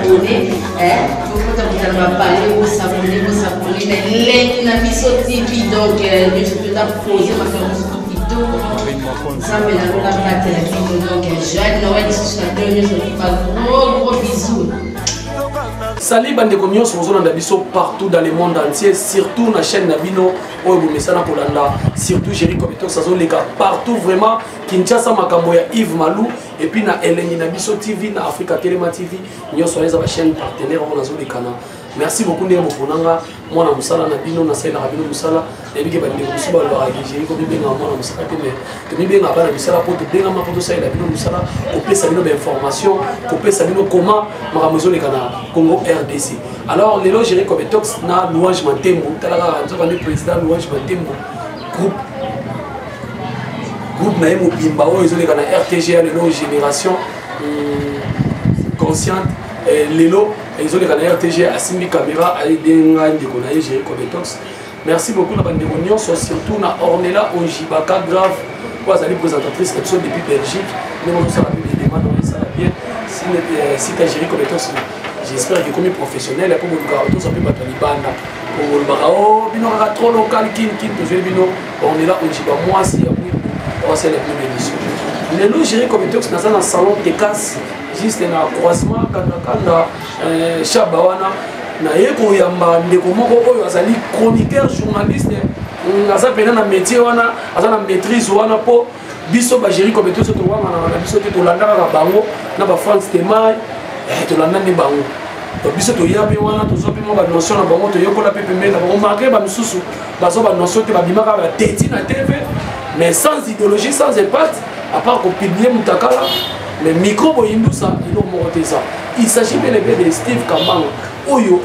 Bosabone, bokota kota na bapale, bosabone, bosabone na elengi na biso TV. Donc nyonso toza pose makambo mosusu kitoko. Nzambe na lola batela bino. Donc joyeux Noël lisusu na bino nyonso, ba gros gros bisous. Salut bandeko nyonso bozolanda biso partout dans le monde entier, surtout na chaîne na bino oyo bomesana kolanda, surtout Jerry Compétence azoleka partout vraiment Kinshasa, makambo ya Yves Malou, et puis na Elengi na biso TV, na Africa Telema TV, nyonso wana eza ba chaîne partenaire oyo nazolekana. Merci beaucoup ndenge boponanga mwana mosala na bino, nasalelaka bino mosala. Nayebi ke bandeko mosusu balobaka ke Jerry komibengaka mwana mosala te, mais tomibengaka bana misala mpo tobengama mpo tosalela bino mosala, kopesa bino bainformation, kopesa bino comment makambo ezoleka na Congo RDC. Alors lelo Jerry Cobetox na Louange Mantembo, tala kaka nzoka nde président Louange Mantembo, groupe na ye mobimba oyo ezoleka na RTGA lelo, génération consciente, lelo ezoleka na RTG, asimbi caméra ayede ngai ndeko na ye Jerry Cobetox. Merci beaucoup na bandeko nyonso, surtout na Ornella Onjibaka grave oyo azali présentatrice na biso depuis Belgique, ndenge ozosala mpe bilema na esala bien site ya Jerry Cobetox. J'espère que ekomi professionnel mpo bolukaka tozwa mpe bato ya libanda, bolobaka o bino kaka trop local kin kin. Tozweli bino Ornella Onjiba, mwasi ya mwindu oasala bino bémission. Lelo Jerry Cobetox naza na salon Tekas, juste na croisement kandakanda Shaba wana. Naye koyamba ndeko moko oyo azali chroniqueur journaliste, aza mpena na métier wana, aza na maîtrise wana, mpo biso bagéri comme toso towanganaka na biso te, tolanda kaka bango na bafrance temai, tolanda nde bango. Donc biso toya mpe wana, tozwa mpe mwa banotion na bango, toyekola mpe pembeni na bango, malgré bamisusu bazwa banotion te, babimaka bateti na TV mais sans idéologie, sans impact, à part kopublier mutakala, mais micro boyindusa eloko moko te eza. Il s'agit bel et bien de Steve Kambanga oyo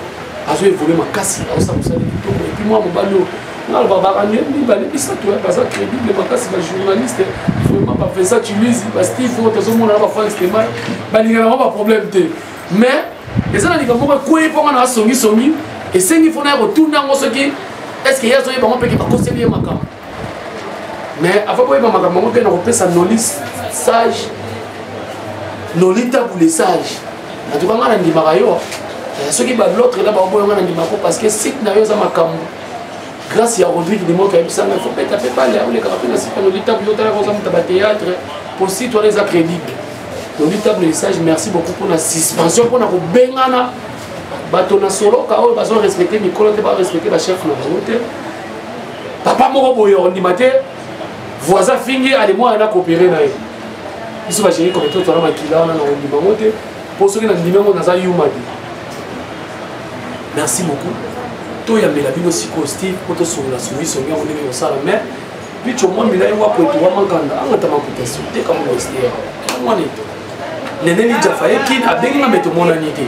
azo évoluer makasi, azosala mosala kitoko. Et puis mwa mobali oyo naloba bakande mibale misato baza crédible makasi, bajournaliste vraiment, bavincent Tuluisi, basteve oyo tozomona na bafrank Stemai, balingana bango baproblème te. Mais eza na likambo moko ekwei mpo nga na asongisongi, esengi fona ya kotuna yango soki est ce que ye azoyeba yango mpeke bakoseli ye makambo. Mais avant koyeba makambo yango mpe na kopesa Noli Sage, Noli Tabule Sage, en tout cas nga nandimaka yo. Soki ba l'autre là baoboyo, nga nandimaka parce que site na yo eza makambo. Grâce ya Rodrigue Limoka ayebisanga il faut beta mpe bale olekaka mpe na site ya Noli Table, otalaka oza moto ya bathéâtre po site wana eza crédible. Noli Table le Sage, merci beaucoup mpona suspension, mpona kobengana bato na soloka oyo bazo respecte mikolo te, barespecte bachef na bango te. Papa moko boye ondima te, voisin fingi ale mwana na coopéré na ye. Biso bagéri komite tozala makila wana na ondima yango te, mpo soki na ndimi yango naza yuma te. Merci beaucoup. Toyambela bino sikoyo Steve mpo tosolola songisongi yango ndenge kosala. Mais picho mwambila ye wapo etuwa mankanda angata makuta teka mongo ester mwana eto neneli jafa ye kin abengi nga me tomonani te,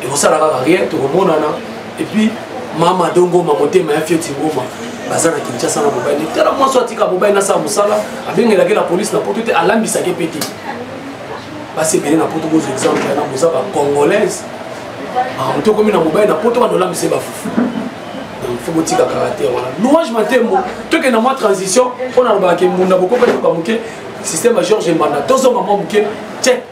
ekosala kaka rien, tokomonana. Et puis mama dongoma motema ya fioti ngoma baza na Kinshasa na mobali. Tala mwasi atika mobali nasala mosala, abengelaki la police na poto te, alambisaki mpe te. Basi ebele na poto bozwa exemple yana, boza bacongolaise, makambo tokomi na mobali na poto bana olambisa ye bafufu. Donc faut botika caractère wana. Louange Matembo, tokende na mwa transition mpo na lobaka ke mbunda bokoka yoka moke système ya George Mbanda, tozonga mwa moke check.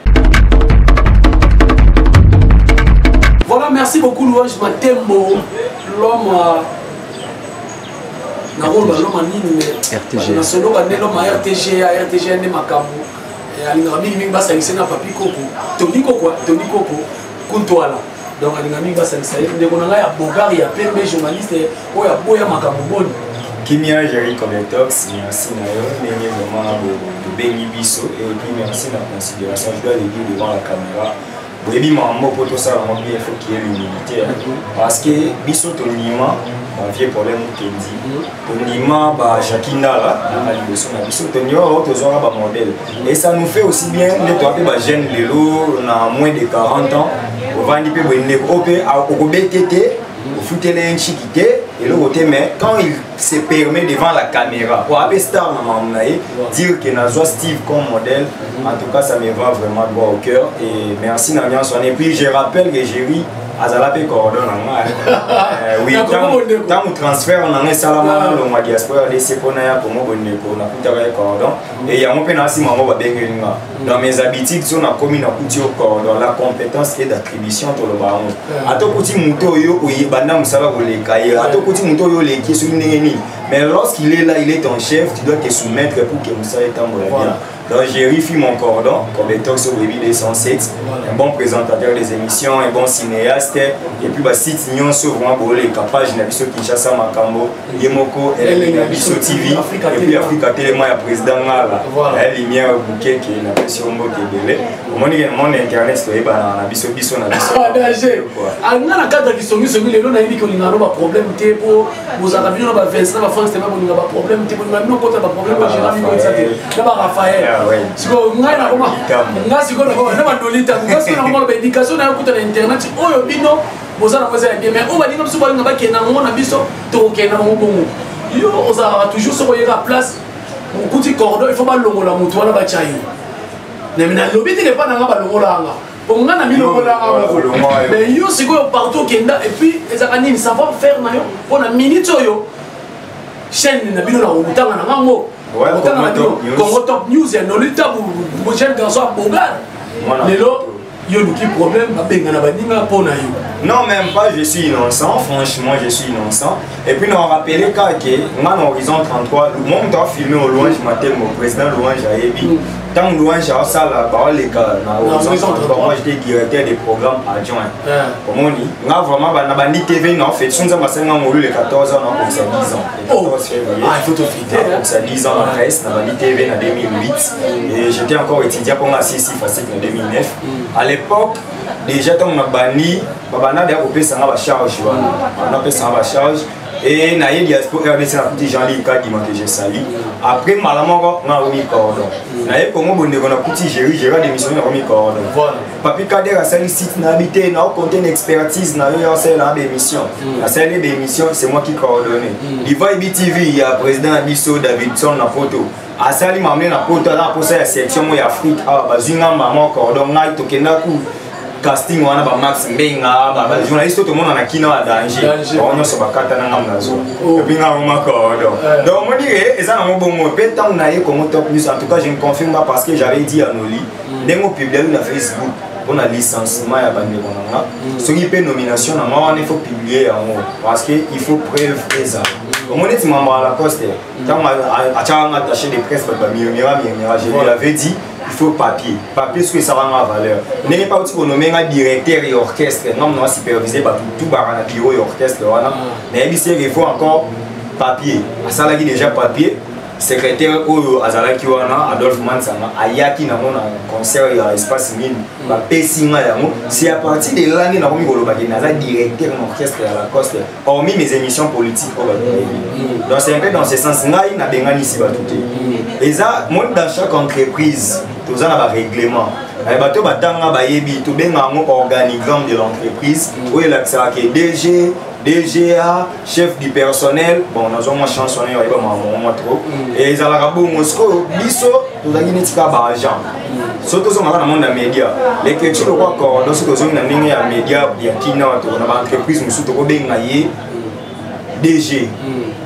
Voilà, merci beaucoup Louange Matembo, l'homme nakoloba l'homme nini mais nasoloka nde l'homme ya RTGA, RTGA nde makambo alingaka mingimingi basangise na papi koko, Tony Koko, Tony Koko Kuntwala. Donc alingaka mingi basangisa ye ndeko na ngai ya Bogari ya pembe, journaliste oyo aboya makambo boni. Kimia Jerry Cometox, merci na yo ndenge vraiment bobengi biso, et puis merci na considération. Je dois le dire devant la caméra, boyebi makambo mpo tosala yango bien, il faut qu'il y ait l'humilité, parce que biso tondima bavieux problème okendi, tondima ba Jacki Ndala na liboso na biso, tondima bao tozwaka bamodèle, et ça nous fait aussi bien nde toa mpe bajeune lelo na moins de 40 ans, ovandi mpe boye, ndeko oyo mpe okobete te, ofutele ye ntshiki te, eloko te, mais quand il se permet devant la caméra po abe star na makambo na ye, dire que nazwa Steve comme modèle, en tout cas ça me va vraiment droit au cœur, et merci na nyonso wana. Et puis je rappelle que Jerry Azala mpe cordon na nga. Oui, ntango transfert na nga esalama, nalongwa diaspora RDC mpona ya Kongo Bondeko, nakutaka ye cordon e yango mpe na nsima yango babengeli nga. Dans mes habitudes, so nakomi, nakuti yo cordon, la compétence et d'attribution, toloba yango. Ata okuti moto oyo oyebanda mosala koleka ye, ata okuti moto oyo oleki soki ndenge nini, mais lorsqu'il est là, il est ton chef, tu dois te soumettre pour que mosala etambola bien. Donc Jerry fit mon cordon, Kobetox au Baby 207, un bon présentateur des émissions, un bon cinéaste, et puis bah site nyonso vraiment boleka, page na biso Kinshasa Makambo, Yemoko, Elengi na biso TV, et puis Africa Telema ya président Ngala, la lumière bouquet qui na biso mbote ebele. Omoni ke monde internet toyebana na biso biso na biso. Ah, danger. Anga na cadre kisongisongi lelo nayebi kolinga no baproblème te, po bozalaka bino na ba Vincent, na ba Frank Stema, bolinga baproblème te, bolinga bino kota baproblème, ogéra bino eza te na ba Raphaël. Sikoyo ngai nakoma, ngai sikoyo nakoma na bandolita, ngai sikoyo nakoma loba éducation na yo kuta na internet oyo bino boza nango eza ya bien, mais oyo balinga biso, balinga bakende nango na biso, tokokende nango bongo. Yo ozalaka toujours, soki oyeka place, okuti cordon, il faut balongola motu wana, batya yo. Nalobi teke epa nanga balongolanga, po nga na milongolanga moko, mais yo sikoyo partout okenda, et puis ezalaka nini savoir faire na yo mpo na minute oyo chaîne na bino na kokutanga na ngango otanga na bino Congo Top News ya Nolita, jeune garçon ya bogar, lelo yo luki problème, babengana baninga mpo na yo. Non, même pas, je suis innocent, franchement, je suis innocent. Et puis, nous avons rappelé que, moi, dans Horizon 33, moi, on a filmé au Louange Matin, mon président Louange Ayebi. Tant Louange a ça, la parole est dans Horizon 33, moi, j'étais directeur des programmes adjoints. Comment on dit? Nga vraiment, bah, na bandi TV, non, en fait, si nous avons le 14 ans, comme ça 10 ans. Le 14 février. Ah, il faut te fêter. Comme ça 10 ans en presse, na bandi TV en 2008. Et j'étais encore étudiant pour la CC Facile en 2009. À l'époque, déjà, tant on a banni, babanda deya kopesanga bacharge wana, banda kopesanga bacharge e naye diaspora RDC, nakuti Jean-Luc Kadima que je salue. Après mbala moko nga nakomi cordon, naye Kongo Bondeko, nakuti Géri, Géri démissionné, nakomi cordon. Papi Kader asali site na yebi te, naokonte na expertise na yo, asalela na baémission, asali baémission, c'est moi qui coordonné. Liva TV ya président na biso Davidson na poto, asali mamle na poto, aza na posa ya section moko ya Afrique awa, bazwi nga mama cordon. Ngai tokenda ku casting wana, bamax Mbenga, bajournaliste oyo tomona na kina ya danger, bango nyonso bakata na ngambo nazwa, et puis nga moma cordon. Donc omoni ke eza nango bongo. Mpe ntango na ye Congo Top News, en tout cas je ne confirme pas, parce que j'avais dit à Noli, ndenge opubliaki na Facebook mpona licenciement ya bandeko na nga, soki mpe nomination na nga wana, il faut publier yango, parce que il faut preuve eza. Omoni neti mambo ya Lacoste, ntango atiaka nga attaché de presse, bato bamurmura murmura, je lui avais dit: il faut papier, papier soki esalanga valeur. Ndenge mpa oti konome nga directeur ya orchestre, nga mona supervise bato tu baka na bureau ya orchestre wana, nayebisi eke il faut encore papier. Asalaki déjà papier, secrétaire oyo azalaki wana, Adolphe Mansanga, ayaki nango na concert ya espace nini, bapesi nga yango. C'est à partir de là nde nakomi kolobaki naza directeur na orchestre ya Lacoste, hormis mes émissions politiques oyo bato bayebi. Donc c'est un peu dans ce sens. Ngai nabenganisi bato te. Eza moni, dans chaque entreprise toza na barèglement. Bato batanga bayebi, tobenga yango organigramme de l'entreprise, oyo elakisaka ke DG, DGA, chef du personnel. Bon, nazwa mwa chance wana, bayeba makambo mwa trop. Ezalaka bongo. Sikoyo biso tozalaki neti kaka baagent. So tozongaka na monde ya média, lekeci lokwa cordon. So tozongi na ndenge ya média ya kina, na baentreprise mosusu tokobenga ye DG,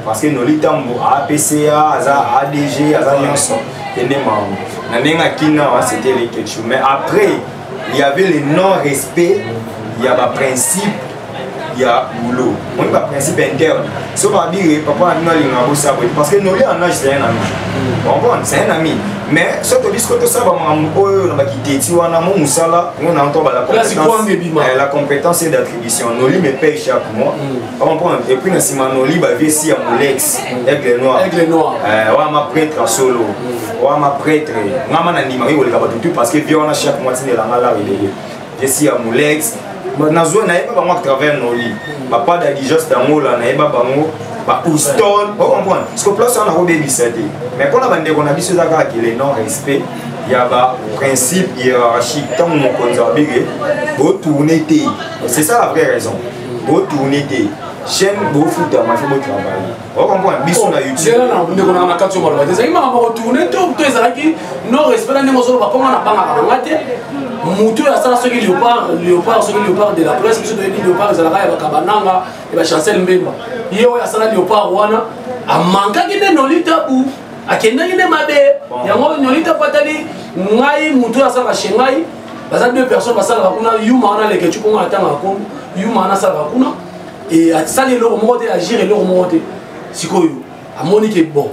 parce que Noli Tambo APCA, aza ADG, aza nyonso ende makambo na ndenge ya kina. C'était lekeci, mais après il y avait le non respect ya baprincipe ya boulot, moni baprincipe interne. So babire papa na bino alingaka bosala boye, parce que Noli en âge, c'est un ami, comprendre, c'est un ami, mais so tobi siko tosala bamakambo oyo na bakiteti wana mo mosala ngo na nto la compétence et d'attribution. Noli me paye chaque mois, comprendre. Et puis na nsima Noli bavie si ya Molex Aigle Noir. Aigle Noir. Wana ma prêtre solo, wana ma prêtre ngama na ndimaki koleka bato tu, parce que vie wana chaque mois tindelanga lar ebele esi ya Molex. Nazwa, nayeba bango à travers Noli, bapa dadijos dangola, nayeba bango bahouston, ocomprendre. Parce que place wana nakobebisa te, mais mpona bandeko na biso eza kaka kele non respect ya baprincipe hiérarchique. Ntango mokonzi abenge botourne te, c'est ça la vraie raison, botourne te chaîne, bofutama, faut botravailler, ocomprendre. Biso na YouTube Ndeko nanga, na kati oyo maloba te, ezalaki makambo kotourne to ezalaki non respect na ndenge ozoloba, mponga nabangaka nanga te. Motu oyo asala soki léopard, léopard, soki léopard de la presse, biso toyebi léopard ezalaka ya bakabananga ya bachancel Mbemba. Ye oyo asala léopard wana amankaki nde Noli Tabu, akendaki nde mabe. Yango Noli Tabu atali ngai, motu oyo asalaka chez ngai, baza deux personnes basalaka kuna, yuma wana Lekecu mpongo na ntango ya Kongo, yuma wana asalaka kuna e asali eloko moko te, agir eloko moko te. Sikoyo amoni ke bon,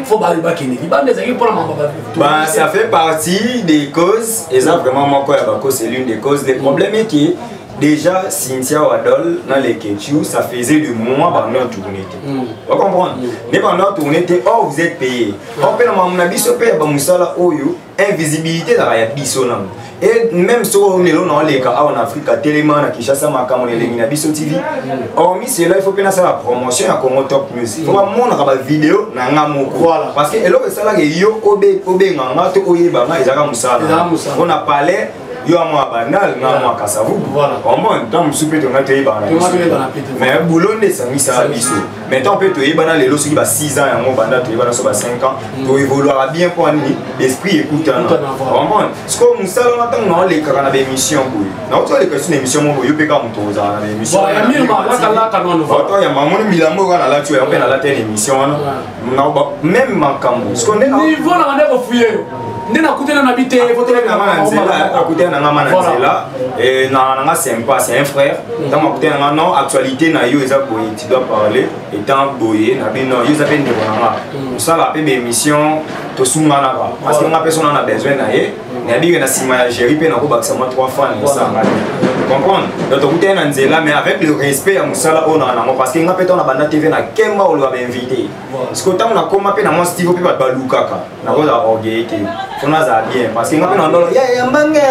faut bakende libanda, ezalaki mpona mamba. Bah, ça fait partie des causes. Et ça, vraiment, moi, quoi, c'est l'une des causes. Le problème est que déjà, Cynthia Wadol, dans les Ketchou, ça faisait du mois pendant tournée. Vous comprenez? Mais pendant tournée, or vous êtes payé. Or, on a biso pe ba musala oyo, invisibilité dans ya biso nango. Et même si on est là dans les cas en Afrique, tellement na Kinshasa, makambo elengi na biso TV. Hormis cela, il faut que ça la promotion ya Congo Top Music. Faut pas mona ba vidéo na nga moko. Parce que eloko esalaka yo obe obenga nga to oyeba nga ezaka musala. Ezaka musala. On a parlé yo mwa Bandal, nga mwa Kasavubu. Omoni ntango mosusu mpe tonga toyebana na Tonga biso. toyebana pe te. Mais boulot nde esangisaka biso. Mais ntango mpe toyebana lelo, soki ba 6 ans yango banda toyebana, so ba 5 ans, toévoluaka bien. Mpo nini? Esprit ekutana. Ekutana, voilà. Omoni sikoyo mosala wana, ntango naolekaka na baémission boye, nauti oleka so na émission moko, yo mpe kaka moto ozala na baémission. Voilà, ya Mirma, lakalaka nono, voilà. Oto ya mamoni milambo oyo kaka nalati oyo, yango mpe nalati na émission wana. Même makambo sikoyo nde Niveau na bande kofuye yo nde nakutana na bi te. Akutana na nga na nzela, akutana na nga ma na nzela. Na nanga sympa, c'est un frère. Ntango akutana na nga, non, actualité na yo eza boye, tu dois parler étant boye na bino, yo eza mpe ndeko na nga, osala mpe baémission, tosunganaka, parce que nga mpe so na na besoin na ye, nayebi ke na nsima ya Géri mpe nakobakisa mwa trois fois na esanga te, comprendre? Donc tokutani na nzela, mais avec le respect ya mosala oyo na nango, parce que nga mpe ntango na banda TV na kemba oloba bainvité. Sikoyo ntango nakoma mpe na mwa steve mpe bato balukaka, nakozala orgueil te, fo nazala bien, parce que nga mpe na ndolo ya yambange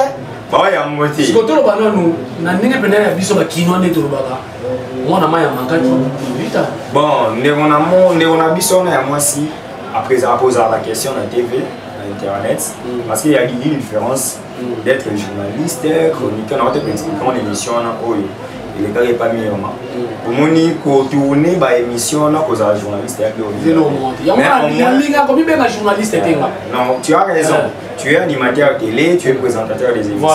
baoyango te. Sikoyo toloba nanu na ndenge mpena ya biso bakinois nde tolobaka, mwana mai ya mankaki vita. Bon, ndeko na mo ndeko na biso wana ya mwasi, après apozala la question na TV, na internet, parce qu'il y a une différence d'être journaliste, chroniqueur. Na ote expliquer mon émission wana oyo elekaki epa Mirma, omoni kotourne baémission wana, kozala journaliste ya Eloko moko te. Yango nalinga komibenga journaliste te nga. Non, tu as raison. Tu es animateur télé, tu es présentateur des émissions.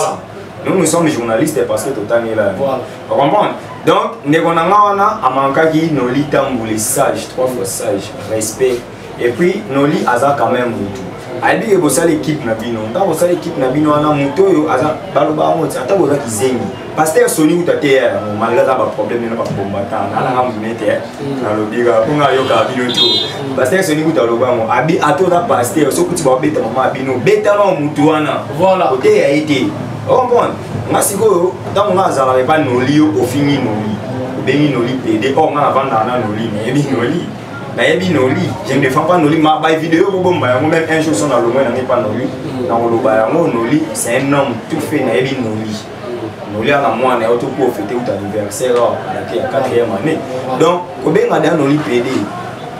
Nous, nous sommes journalistes parce que totangi là. Vous comprenez? Donc, ndeko na nga wana amankaki Noli Tambule, sage, trois fois sage, respect. Et puis Noli aza quand même mutu. Ayebi ke bosala équipe na bino. Ntango bosala équipe na bino wana, moto oyo aza baloba yango ti ata boza kizengi. Pasteur Soni kuta te ya yango, malgré aza baproblème na bacombattant. Nalanga mune te, nalobi kaka mpo nga ayokaka bino to. Pasteur Soni kuta aloba yango, abi ata oza pasteur, soki kuti babeta mama ya bino, betama motu wana. Oteya ye te. Ocomprendre nga sikoyo, ntango nga azalaka epa Noli, yo ofingi Noli, obengi Noli pede. Or nga navandaka na Noli, nayebi Noli, nayebi Noli, je ne défends pas Noli. Ma bavideo kobomba yango, même un jour so na longwe nange epa Noli, nakoloba yango. Noli, c'est un homme tout fait. Nayebi Noli. Noli ana mwana yo to fêter out anniversaire awa alaki ya quatrième année. Donc kobenga deya Noli pd,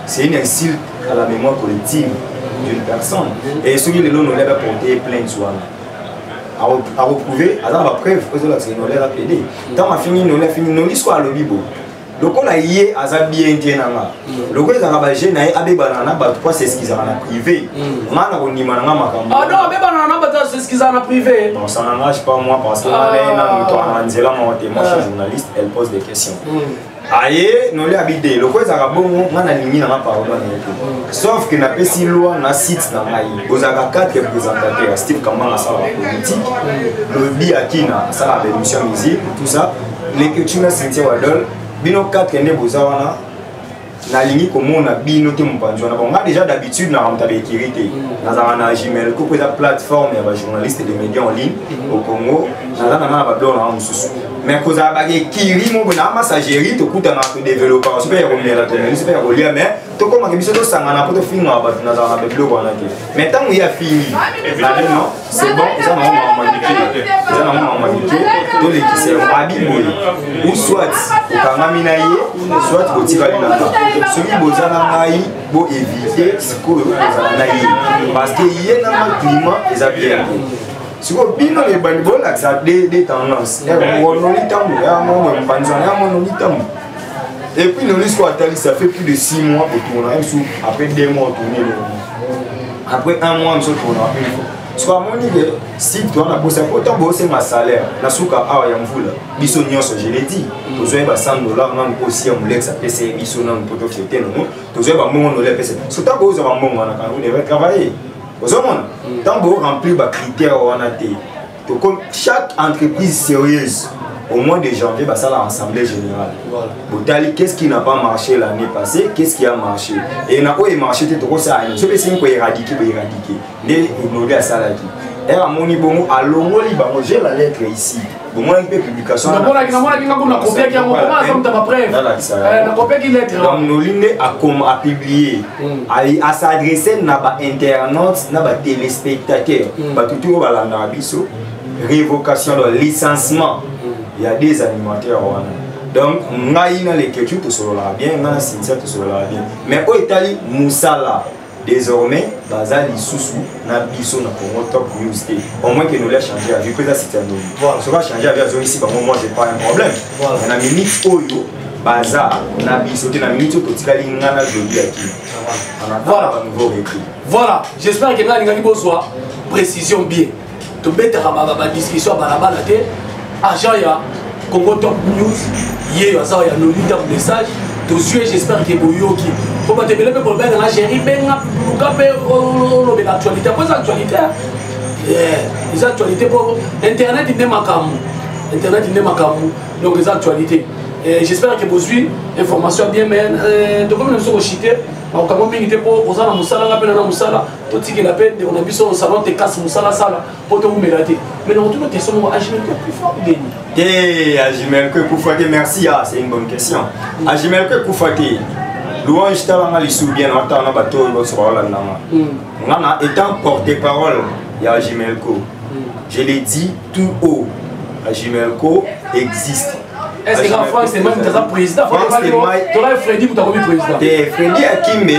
c'est une insulte à la mémoire collective d'une personne. Et soki lelo Noli abe porter plainte wana, akoprouve, aza na bapreuve oyo ezolakisa Noli aza pd. Ntango afingi Noli, afingi Noli, siko alobi bo lokola ye aza bien te na nga, lokola ezalaka baje na ye, abebana na bato po aseskizaka na privé, nga na kondima na nga makambo. Ah non, abebana na bato, aseskizaka na privé. Bon, ça n'engage pas moi, parce que nga na na moto na nzela moko te. Moi, je suis journaliste, elle pose des questions. Aye Noli abi te, lokola ezalaka bongo, nga nalingi nanga pardon na ye te, sauf que napesi loi na site na ngai, bozalaka quatre présentateurs. Steve Kambanga asalaka politique, Lobi Akina asalaka baémission ya musique, tout ça, Leketu na Cynthia Wadol. Bino 4 nde boza wana, nalingi komona bino te mopanzi wana. Bon, nga déjà d'habitude na moto abekiri te, nazalaka na Gimelco po eza plateforme ya bajournaliste de média en ligne au Congo. Naza na nga na bablog nanga mosusu, mais kozala bakekiri mo boye na messagerie, tokutanaka, todevelopaka, so mpe ya komela, tomeli, so mpe ya kolia, mais tokomaka biso tosangana mpo tofingaka bato, nazalaka na babiloko wana te. Mais ntango ye afingi, nabi non, c'est bon, eza nango makambo ya mike, eza nango makambo ya mike, tolekisa yango. Abi boye, ou soit okangami na ye, soit botikali na nga. Soki boza na ngai, boevite sikoyo kozala na ye, parce que ye na nga climat eza bien te. Sikoyo bino na ebandi bolakisa de tendance Noli ntango ya moko mopanzi wana ya Noli ntango. Et puis Noli sikoyo atali, ça fait plus de 6 mois otourna mosu, après 2 mois otourne, après un mois mosu otourna une fois. Soki amoni ke site toza na posa po ntango bosenga salaire na suka awa ya mvula, biso nyonso, je l'ai dit, tozwaki ba 100 $ nanu mpo osia molex apesa ye biso nanu mpo tofete nango. Tozwaki bambongo nole apesa. So ntango ozwa bambongo wana kana, vous devez travailler. Ozomona, ntango boremplir bacritère wana te, chaque entreprise sérieuse, au mois de janvier basala assemblée générale. Botali qu'est-ce qui n'a pas marché l'année passée, qu'est-ce qui a marché, et na oyo emarché te, tokosala nini? Soki esengi koéradiquer, boéradiquer. Nde Noli asalaki ere amoni bongo, alongoli bango. J'ai la lettre ici, bomonaki mpe publication. Namonaki nga kuna, nakopiaki yango. Koma aza moto ya bapreuve, nakopiaki lettre. Donc Noli nde akoma, apublier, as'adresse na bainternaute, na batéléspectateur, bato tu oyo balandaka biso: révocation, donc licenciement ya des animateurs wana. Donc ngai na Leketu tosololaka bien, ngai na Cynthia tosololaka bien, mais oyo etali mosala, désormais baza lisusu na biso na Congo Top News te, au moins que Noli achange avis mpo eza site ya Noli. Soki achange avis, azongisi bango, moi j'ai pas un problème. Na minute oyo baza na biso te, na minute oyo totikali nga na Joli Akimi. Voilà. Nouveau recrue. Voilà, j'espère que ngai alingaki bozwa précision bien. Tobetaka badiscussion ya balabala te. Agent ya Congo Top News ye oyo aza ya Noli, ntango message tozwi, j'espère ke boyoki, po bato ebele mpe bolobenganga: "Géri, benga, luka mpe olobela actualité." Po eza actualité, eza actualité, po internet nde makambo, internet nde makambo. Donc eza actualité. J'espère que bozwi information bien. Mais tokomi na biso koshite, makambo mingi te, mpo oza na mosala, nga mpe na mosala. Totikela mpe ndeko na biso salon te kasi mosala sala mpo toumela te. Mais nakotuna question moko: Ajimelko ekufa ndeni? Te, Ajimelko ekufa te. Merci, ah, c'est une bonne question. Ajimelko ekufa te. Louange, talanga lisusu bien, natala na bato oyo nyonso baolandanga nga na étant porte parole ya Ajimelko. Je l'ai dit tout haut, Ajimelko existe. Est-ce que Frank Stemay aza président? Toka Fredi moto akomi président. Te, Fredi Akimbe,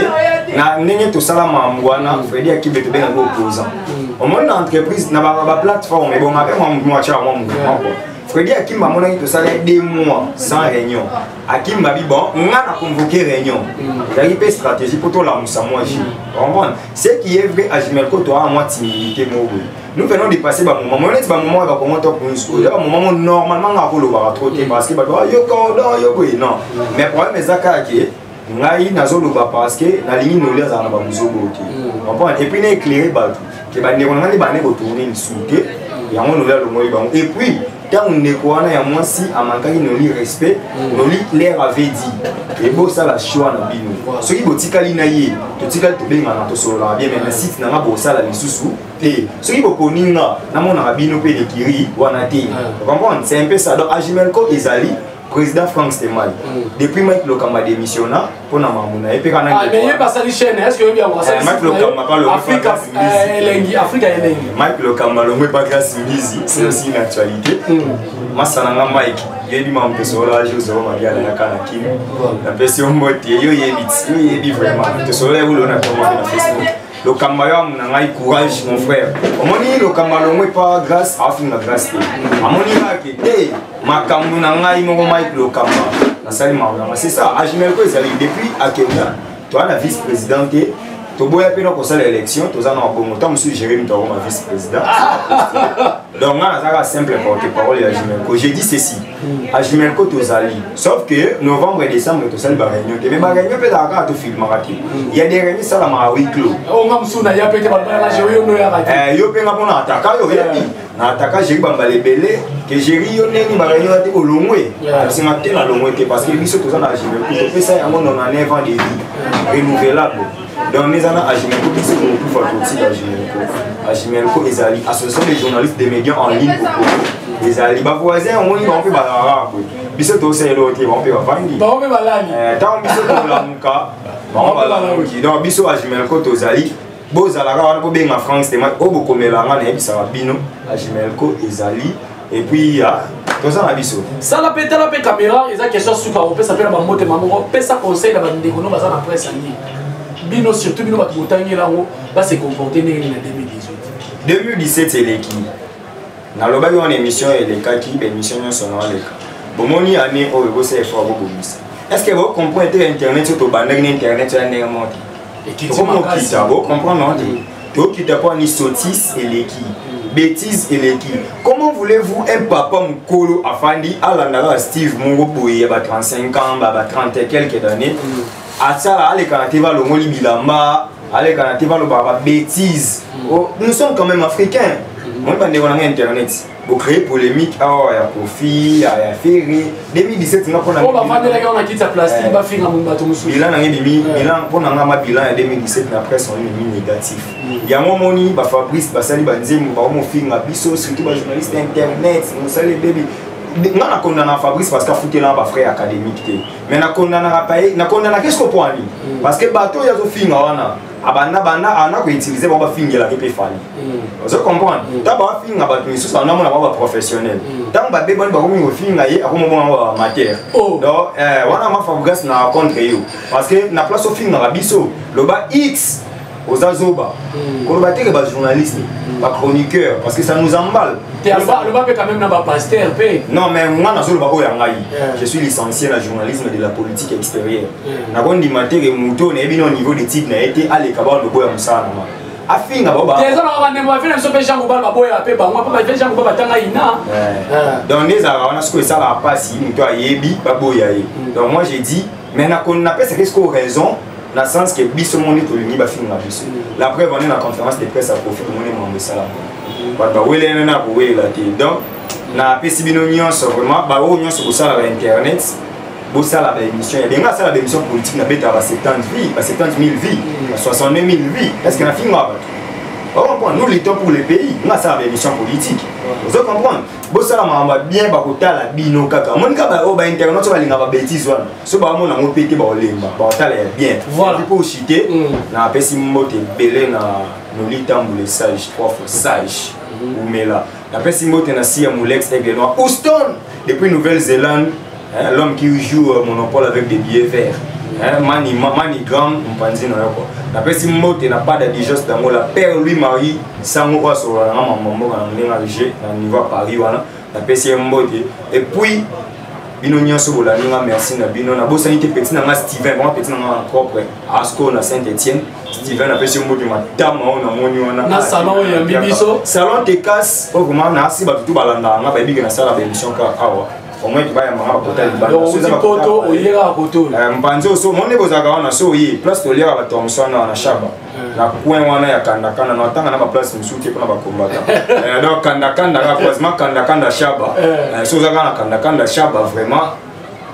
na ndenge tosala mambo wana, Fredi Akimbe tobengaki opposant. Omoni, na entreprise, na baplateforme ebonga mpe mwa motu atyaka mwa mouvement quoi. Fredi Akimbe amonaki tosala 2 mois sans réunion. Akimbe abi: "Bon, nga na convoqué réunion." Ezalaki mpe stratégie mpo tolamusa mwa jus, comprendre. Ce qui est vrai, Ajimelko toaa mwa timidité moko boye. Nous venons de passer bamoment mo neti bamoment oyo bakongo Top News oyo eza bamoment mo normalement nga akolobaka trop te, parce que bato yo cordon yo boye, non. Mais problème eza kaka ke ngai nazoloba parce que nalingi Noli azala na babuzobo te, comprendre, et puis na éclairer bato ke bandeko na ngai nde bande kotourne lisusu te. Yango Noli alongoli bango. Et puis ntango ndeko wana ya mwasi amankaki Noli respect, Noli leur avait dit: "Ebosala choix na bino. Soki botikali na ye, totikali, tobengana, tosololaka bien, mais na site na nga bosala lisusu te. Soki boponi nga, namonaka bino mpe lekiri wana te." Comprendre, c'est un peu ça. Donc Ajimelco ezali, président Frank Stemay, depuis Mike Lokamba démissionna mpona makambo na ye mpe kana. Mais ye basali chaîne, est ce que oyebi yango? Mike Lokamba pa longo. Afrika Elengi, Afrika Elengi. Mike Lokamba longwe pa Grâce Mbizi, c'est aussi une actualité. Masala nga Mike, yoyebi makambo tosolola jour mabiala yaka na Kini, napesi yo mbote. Yo yebi, yo yebi vraiment, tosolola ewulo na tongo mpe na Facebook. Lokamba yo amu na ngai, courage mon frère. Omoni, Lokamba longwe pa Grâce, afinga Grâce te. Amoni kaka te makambo na ngai moko Mike Lokamba nasali makambo nanga. C'est ça, Ajimelko ezali. Depuis akenda, toza na vice président te. Toboya mpe na kosala élection, toza na bongo. Ntango mosusu Jérémi moto akoma vice président. Donc nga nazalaka simple porte parole ya Ajimelco. J'ai dit ceci: Ajimelco tozali, sauf que novembre et décembre tosali baréunion te. Mais baréunion mpe ezalaka kaka tofilmaka te. Il y a des réunions esalamaka huis clos. Onga mosusu na ya mpe te, balobaka yo noyaka te. Yo mpe nga mpona ataka yo, oyebi na ataka Géri bambala ebele ke Géri yo ndeni baréunion te, olongwe. Abisinga te, nalongwe te, parce que biso toza na Ajimelco, topesa yango 99 ans de vie renouvelable. Donc eza na Ajimelco, biso tokokufa totika Ajimelco. Ajimelco ezali association des journalistes des médias en ligne au Congo. Ezali bavoisin, omoni bango mpe bazalaka boye. Biso tosalela oyo te, bango mpe bavandi. Bango mpe balali. Ntango biso tolamuka, bango balamuki. Donc biso Ajimelco tozali, bozalaka wana, bobenga Frank Stemay oyo bokomelanga, nayebisaka bino Ajimelco ezali. Et puis toza na biso. Sala mpe, tala mpe caméra. Eza question suka: opesa mpe na bamotema moko, pesa conseil na bandeko no baza na presse en ligne, bino surtout bino bato botangela yango, base comporte ndenge nini na 2018? 2017 eleki, nalobaki wana émission elekaki, baémission nyonso naoleka. Bomoni, année oyo bosala effort, bobongisa. Est ce que bocomprendre te? Internet oyo tobandaki na internet oya ndenge moko te, tokomokita, bocomprendre te. Tokita mpo ani sotis eleki, bêtise eleki. Comment voulez-vous un papa mokolo afandi alandaka Steve moko boye ya ba 35 ans, ba 30 et quelques d'années, asala alekana te, balongoli bilamba, alekana te, balobaka babêtise? Oh, nous sommes quand même africains. Moi, bandeko na ngai, internet bocréer polémique awa ya Kofi, ya Ferre 2017, nga mpona oyo bavandelaki wana kiti ya plastique, bafinga bato mosusu. Bilan na ngai ebimi, bilan mpo na nga, ma bilan ya 2017 na presse en ligne ebimi négatif. Yango omoni bafabrice basali banzembo, bakomofinga biso, surtout bajournaliste internet. Mosali ebebi. Nga nakondana Fabrice parce que afutelanga bafrais académique te, mais nakondanaka paye, nakondanaka eske po ani, parce que bato oyo azofinga wana, abanda banda ana koutiliser bango, bafingelaki mpe Fally. Ozo comprendre? Ntango bafinga bato misusu, bandamona bango baprofessionnel. Ntango babebani, bakomi kofinga ye, akomobonga bango baamateur. Donc wana ma Fabrigas na contre yo, parce que na place ofingaka biso, loba x oza zoba, koloba teke bajournaliste, bachroniqueur, parce que ça nous emballe. Te, aloba mpe quand même na bapaster mpe. Non, mais nga nazoloba oyo ya ngai. Je suis licencié na journalisme de la politique extérieure. Nakondima teke moto nayebi na niveau d'étude na ye te aleka bana loboya mosala na nga, afinga bao. Te, eza na bandeko bafina biso mpe Jean Gobal, baboyaka mpe bango mpo bafe Jean Gobal batanga ina. Donc nde ezalaka wana, sikoyo esalaka mpasi, moto ayebi baboya ye. Donc moi j'ai dit, mais napesaka sikoyo raison na sens que biso moni tolingi bafinga biso. La preuve, on est na conférence de presse ya Kofi, tomoni mambo esalaka, bato bawelene na kowelela te. Donc napesi bino nyonso vraiment, baoyo nyonso bosalaka internet, bosala baémission ya benga, asala baémission politique, nabetaka ba 70 vues, ba 70 000 vues, ba 62 000 vues. Est ce que nafingaka bato? Ocomprendre? Nous luttons pour le pays. Nga asala baémission politique, ozo comprendre? Bosala makambo ya bien, bakotala bino kaka. Omoni kaka oyo bainternet so balingaka babêtise wana, so baomona yango mpe te, baolemba, baotala ya bien. Mpo osite, napesi mbote ebele na Noli Tambule sage, trois fois sage, umela. Napesi mbote na Sia Mulex, Aigle Noir, Houston depuis Nouvelle-Zélande, hein, l'homme qui joue Monopole avec des billets verts, hein, Mani, Manigram mpanzi na yo quoi. Napesi mbote na Pada Dijos Dangola, père Louis Marie Sango, oyo asolola nanga mambo mboka na ndenge alge na niveau ya Paris wana, napesi ye mbote. Et puis bino nyonso bolandi nga, merci na bino. Nabosani te petit na nga Steven, vraiment petit na nga propre, asco na Saint Etienne. Steven, apesi yo mbote, matama oyo namoni wana. Na salon oyo yambi biso. Salon Tekas oyo, vraiment nasi bato tu balandaka nga, bayebi ke nasala baémission kaka awa, au moins bayambanga bakota libanda. Poto oyekaka koto. Mpanzi oso monde bozalaka wana, so oye place toliaka bato ya moswana na Shaba, na coin wana ya Kandakanda, na otanga na baplace mosusu te mpona bakombata. Donc Kandakanda kaka, croisement Kandakanda Shaba, so oza kaka na Kandakanda Shaba, vraiment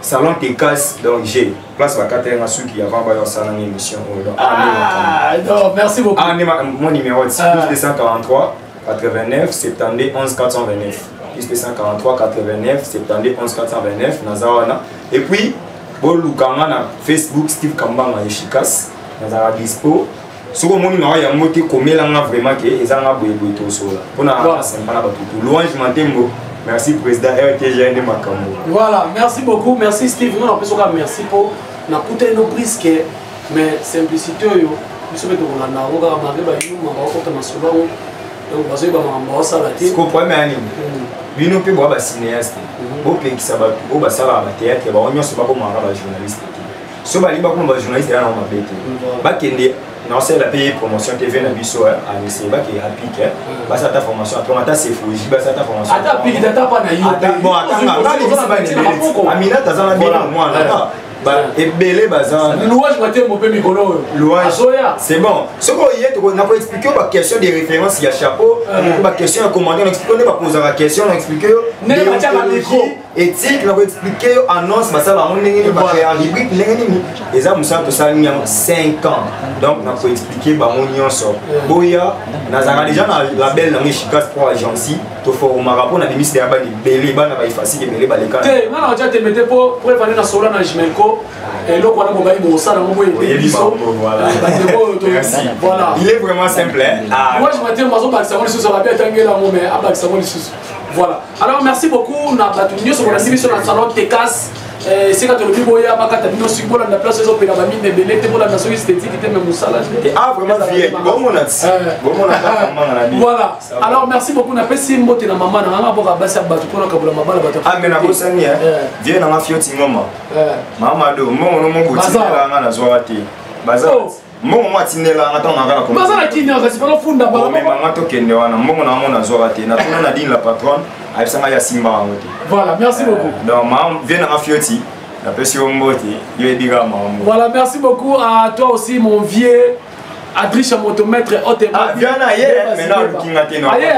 salon Tekas. Donc j'ai place bakatelanga suki avant baya osalanga émission oyo. Donc ah, non, merci beaucoup. Ah, mon numéro, plus 243 89 72 11 429, plus 243 89 72 11 429. Naza wana. Et puis bolukanga na Facebook, Steve Kambanga Eshikas, nazalaka dispo. Soki omoni na yango te, komelanga vraiment ke ezanga boyeboye, tosola mpona sympa na bato tu. Louange Mantembo, merci président RTG nde makambo. Voilà, merci beaucoup, merci Steve. Nga napesi oka merci mpo nakutani no briske, mais simplicité oyo biso mpe tokolanda yango kaka, malgré bayuma bakokota masolo yango, donc bazoyeba makambo baosala te. Siko problème ya nini? Bino mpe boya bacinéaste, bopekisa bato oyo basalaka batéâtre, bango nyonso bakomaka bajournaliste te. So balingi bakoma bajournaliste, ya nango mabe te, bakende naosalela mpe promotion TV na biso anise, bake apike, basala ata formation, atonga ata sefoji, basala ata formation. Ata apike, ata pa na yo. Bon, atanga Aminata aza na bino mwana, ebele baza. Louange Matembo mpe mikolo oyo. Louange, c'est bon. Soki oye, nakoexplike yo baquestion de référence ya chapeau, baquestion ya commandant, naexplike nde baposaka question, naexplike yo ndenge batiaka micro. Éthique, nakoexplike yo annonce basala yango ndenge nini, bacréa rubrique ndenge nini. Eza mosala tosali yango 5 ans, donc nakoexplike bango nyonso. Boya, nazalaka déjà na label nango Efficace Pro Agency, toformaka mpo na bimisi ya bana ebele, bana baifasike ebele baleka. Te, nga na otya tembe te mpo prefane na sola na Jimelco, eloko wana bobai bosala yango boye biso bandeko oyo. Voilà, il est vraiment simple, hein? Ah. Moi je m'attends, bazobakisa yango lisusu, ababi atangela yango, mais abakisa yango lisusu. Voilà, alors merci beaucoup na bato nyonso bolandi biso na salon Tekas, esika tolobi boya bakata bino soki bolanda place ezopela bamine ebele te, bolanda soki esthétique te, mais mosala. Ah, vraiment bomona, bomona. Voilà, alors merci beaucoup. Napesi mbote na mama na nganga boka basi ya bato mpona kabola mabala bato. Ah, mais nabosani vie nanga Fioti Ngoma, mama do mbongo no mobotielanga, nazwaka te baza. Mbongo mwa atindelanga ntango nanga na baza na kini kasi fana funda omemanga tokende wana. Mbongo na yango nazwaka te, natuna Nadine la patronne, ayebisanga ye asimba yango te. Voilà, merci beaucoup. Donc ma vie nanga fioti, napesi yo mbote, yo yebi kaka makambo. Voilà, merci beaucoup à toi aussi, mon vieux Adricha Motomètre. Ah, vieux na ye maintenant alukinga te. No aye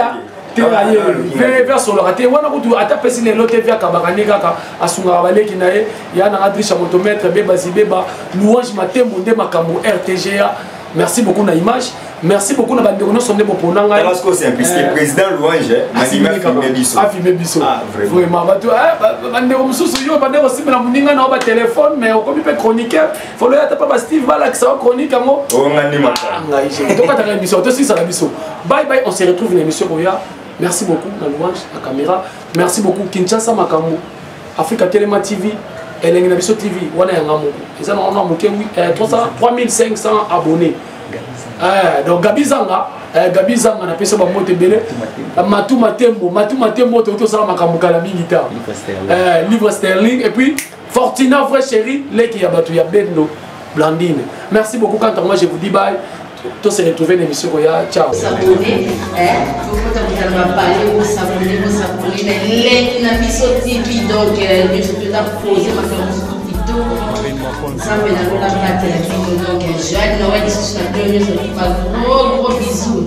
te, aye ve asolaka te wana kutu, ata pesi lelo te. Ve akabaka nde kaka asungaka baleki na ye ya nanga Adricha Motomètre. Beba zibeba Louange Matembo nde makambo RTGA. Merci beaucoup na image, merci beaucoup na bandeko nyonso nde bopona ngai. Président Louange. Afilme biso vraiment. Bato bandeko mosusu, yo bandeko osimbela moninga na yo batelefone, mais okomi mpe chroniqueur, folo ata mpa baSteve balakisa yo chronique yango. Ngai. Tokataka émission, tosisala biso. Bye bye, on se retrouve na émission koya. Merci beaucoup na Louange na caméra, merci beaucoup Kinshasa makambo, Afrika Telema TV, Elengi na Biso TV wana yanga moko eza na wana moke 3500 abonnés. Donc Gabi Zanga, Gabi Zanga, napesi bambote ebele. Matu Matembo, Matu Matembo, toki tosala makambo kala mingi ta livre sterling. Et puis Fortina, vrai chéri, leki ya bato ya Bendo Blandine, merci beaucoup. Quant à moi, je vous dis bye, to se retrouver na émission koya. Ciao. S'abonner, tokota kotala bapale, bosabone, bosabone na Elengi na Biso TV. Donc nyonso toza pose makambo mosusu kitoko. Nzambe na lola batela bino. Donc joyeux Noël lisusu na bino nyonso, ba gros gros bisous.